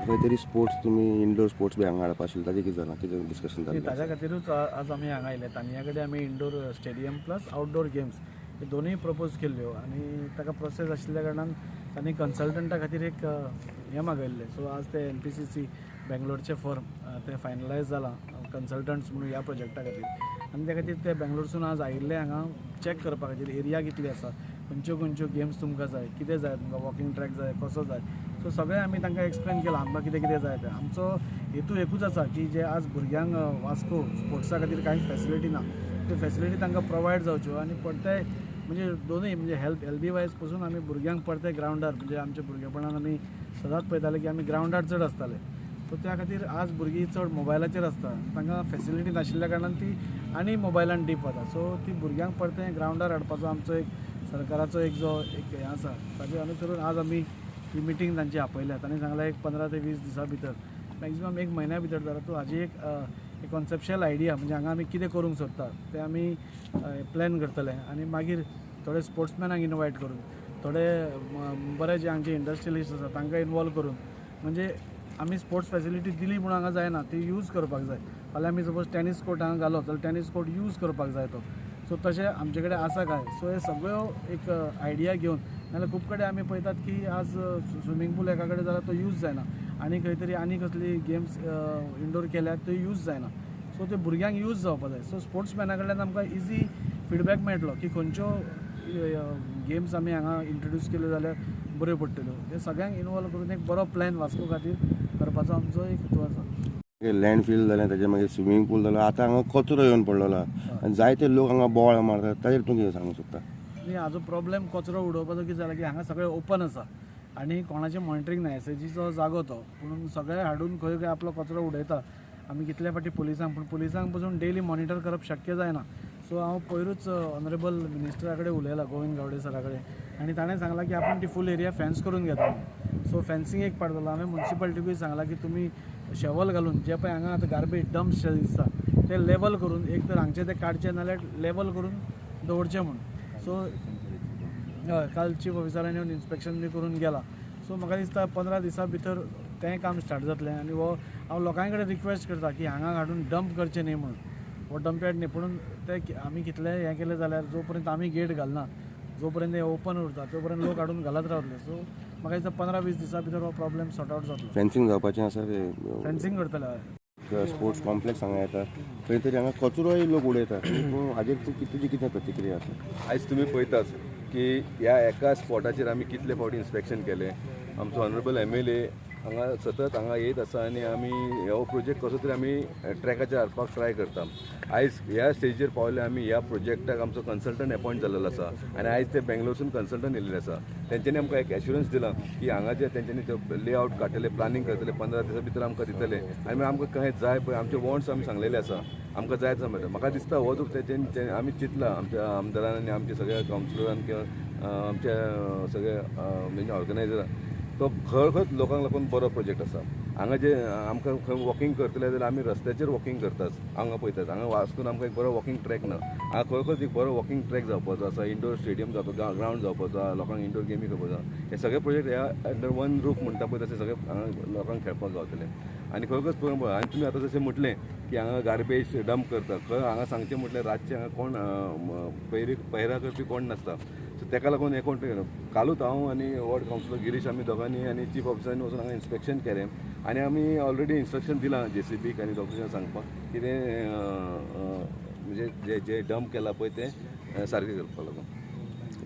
खंय तरी स्पोर्ट्स तुमी इंडोर स्पोर्ट्स बी हांगा हाडपा आशिल्ले, ताजें कितें जालां, कितें डिस्कशन जालें? ताज्या खातीरूच आज आमी हांगा आयले. तानिया कडेन आमी indoor stadium plus outdoor games हे दोनूय प्रपोज केल्ल्यो आनी ताका प्रोसेस आशिल्ल्या कारणान तांणी कन्सल्टंटा खातीर एक हें मागयल्लें. सो आज ते NPCC बेंगलोरचें फर्म तें फायनलायज जालां कन्सल्टंट्स म्हणून ह्या प्रोजेक्टा खातीर आनी त्या खातीर ते बेंगलोरसून आज आयिल्ले हांगा चॅक करपा खातीर एरिया कितली आसा, खंयच्यो खंयच्यो गेम्स तुमकां जाय, कितें जाय तुमकां, वॉकिंग ट्रॅक जाय, कसो जाय. सो सगळें आमी तांकां एक्सप्लेन केलां आमकां कितें कितें जाय तें. आमचो हेतू एकूच आसा की जे आज भुरग्यांक वास्को स्पोर्ट्सा खातीर कांयच फॅसिलिटी ना, त्यो फॅसिलिटी तांकां प्रोवायड जावच्यो आनी परते म्हणजे दोनूय म्हणजे हेल्दी वायज पसून आमी भुरग्यांक परते ग्रावंडार, म्हणजे आमच्या भुरगेपणान आमी सदांच पळयताले की आमी ग्रावंडार चड आसताले. सो त्या खातीर आज भुरगीं चड मोबायलाचेर आसता, तांकां फॅसिलिटी नाशिल्ल्या कारणान ती आनी मोबायलान डीप वता. सो ती भुरग्यांक परतें ग्रावंडार हाडपाचो आमचो एक सरकाराचो एक जो एक हें आसा ताजे अनुसरून आज आमी ही मिटींग तांची आपयल्या. तांणी सांगलां एक 15 ते 20 दिसां भितर, मॅक्झिमम एक म्हयन्या भितर जाल्यार तूं हाजी एक कॉन्सेप्शुअल आयडिया म्हणजे हांगा आमी कितें करूंक सोदता तें आमी प्लॅन करतले आनी मागीर थोडे स्पोर्ट्समॅनांक इनवायट करून, थोडे बरे जे आमचे इंडस्ट्रियलिस्ट आसा तांकां इनवॉल्व करून, म्हणजे आमी स्पोर्ट्स फॅसिलिटी दिली म्हूण हांगा जायना, ती यूज करपाक जाय. फाल्यां आमी सपोज टॅनीस कोर्ट हांगा घालो जाल्यार टॅनीस कोर्ट यूज करपाक जाय तो. सो तशें आमचे कडेन आसा काय, सो हे सगळ्यो एक आयडिया घेवन, नाजाल्यार खूब कडेन आमी पळयतात की आज स्विमींग पूल एका कडेन जाल्यार तो यूज जायना आनी खंय तरी आनी कसली गेम्स इंडोर केल्यार त्यो यूज जायना. सो ते भुरग्यांक यूज जावपा जाय. सो स्पोर्ट्समॅना कडल्यान आमकां इजी फिडबॅक मेळटलो की खंयच्यो गेम्स आमी हांगा इंट्रोड्यूस केल्यो जाल्यार बऱ्यो पडटल्यो. ते सगळ्यांक इनवॉल्व करून एक बरो प्लॅन वास्को खातीर करपाचो आमचो एक हेतू आसा. लँड फील जालें, ताजे मागीर स्विमींग पूल जालो, आतां हांगा कचरो येवन पडलेलो आनी जायते लोक हांगा बोवाळ मारतात, ताजेर तूं कितें सांगूंक सोदता? न्ही, हाजो प्रॉब्लेम कचरो उडोवपाचो कितें जाला की हांगा सगळें ओपन आसा आनी कोणाचें मॉनिटरींग ना, एसएजीचो जागो तो, पूण सगळे हाडून खंय खंय आपलो कचरो उडयता. आमी कितले फावटी पुलिसांक, पूण पुलिसांक पसून डेली मॉनिटर करप शक्य जायना. सो हांव पयरूच ऑनरेबल मिनिस्टरा कडेन उलयलां, गोविंद गावडे सरा कडेन, आनी ताणें सांगलां की आपूण ती फूल एरिया फेन्स करून घेता. सो फेन्सिंग एक पार्ट जालो. हांवें मुन्सिपालिटीकूय सांगलां की तुमी शेवल घालून जे पळय हांगा आतां गार्बेज डम्प्स शे दिसता ते लेवल करून एक तर हांगचे ते काडचे नाल्यार लेवल करून दवरचे म्हूण. सो हय, काल चीफ ऑफिसरान येवन इन्स्पेक्शन बी करून गेला. सो म्हाका दिसता 15 दिसां भितर तें काम स्टार्ट जातलें. आनी हो हांव लोकां कडेन रिक्वेस्ट करता की हांगा हाडून डंप करचें न्ही म्हणून, हो डंप यार्ड न्ही, पूण ते आमी कितलें हें केलें जाल्यार जो पर्यंत आमी गेट घालना, जो पर्यंत हें ओपन उरता तो पर्यंत लोक हाडून घालत रावतले. सो म्हाका दिसता 15-20 दिसां भितर हो प्रॉब्लेम सॉर्ट आवट जातलो. फेन्सिंग जावपाचें आसा, फेन्सिंग करतले. स्पोर्ट्स कॉम्प्लेक्स हांगा येता, खंय तरी हांगा कचरोय लोक उडयतात, पूण हाजेर तुजी कितें प्रतिक्रिया आसा? आयज तुमी पळयताच की ह्या एका स्पॉटाचेर आमी कितले फावटी इन्स्पेक्शन केलें. आमचो ऑनरेबल MLA हांगा सतत हांगा येत आसा आनी आमी हो प्रोजेक्ट कसो तरी आमी ट्रॅकाचेर हाडपाक ट्राय करता. आयज ह्या स्टेजीर पावले आमी. ह्या प्रोजेक्टाक आमचो कन्सल्टंट एपॉयंट जाल्लो आसा आनी आयज ते बेंगलोरसून कन्सल्टंट येयल्ले आसा. तेंच्यांनी आमकां एक एश्युरन्स दिलां की हांगा जे तेंच्यांनी ते लेआवट काडटले, प्लॅनिंग करतले, 15 दिसां भितर आमकां दितले आनी मागीर आमकां कहें जाय पळय आमचे वॉन्ट्स आमी सांगलेले आसा, आमकां जाय तसो मेळटा. म्हाका दिसता हो जो तेंच्यांनी आमी चिंतला, आमच्या आमदारान आनी आमच्या सगळ्या कावन्सिलरान किंवा आमच्या सगळ्या म्हणजे ऑर्गनायझरान, तो खरोखर लोकांक लागून बरो प्रोजेक्ट आसा. हांगा जे आमकां खंय वॉकिंग करतले जाल्यार आमी रस्त्याचेर वॉकिंग करतात, हांगा पळयतात. हांगा वास्कोन आमकां एक बरो वॉकिंग ट्रॅक ना, हांगा खरोखर एक बरो वॉकिंग ट्रॅक जावपाचो आसा, इंडोर स्टेडियम जावपाचो, ग्रावंड जावपाचो आसा, लोकांक इंडोर गेमी खेळपाचो आसा. हे सगळे प्रोजेक्ट ह्या अंडर वन रूफ म्हणटा पळय तशें सगळे हांगा लोकांक खेळपाक गावतले. आनी खरोखर पळोवंक आनी तुमी आतां जशें म्हटलें की हांगा गार्बेज डंप करता, खंय हांगा सांगचें म्हटल्यार रातचें हांगा कोण पयरा करपी कोण नासता. सो ताका लागून हें कोण कालूच हांव आनी वॉर्ड कावन्सिलर गिरीश आमी दोगांनी आनी चीफ ऑफिसरांनी वचून हांगा इन्स्पेक्शन केलें आनी आमी ऑलरेडी इन्स्ट्रक्शन दिलां JCBक आनी डॉक्टरांक सांगपाक कितें म्हणजे जे जे डंप केलां पळय तें सारकें करपाक लागून.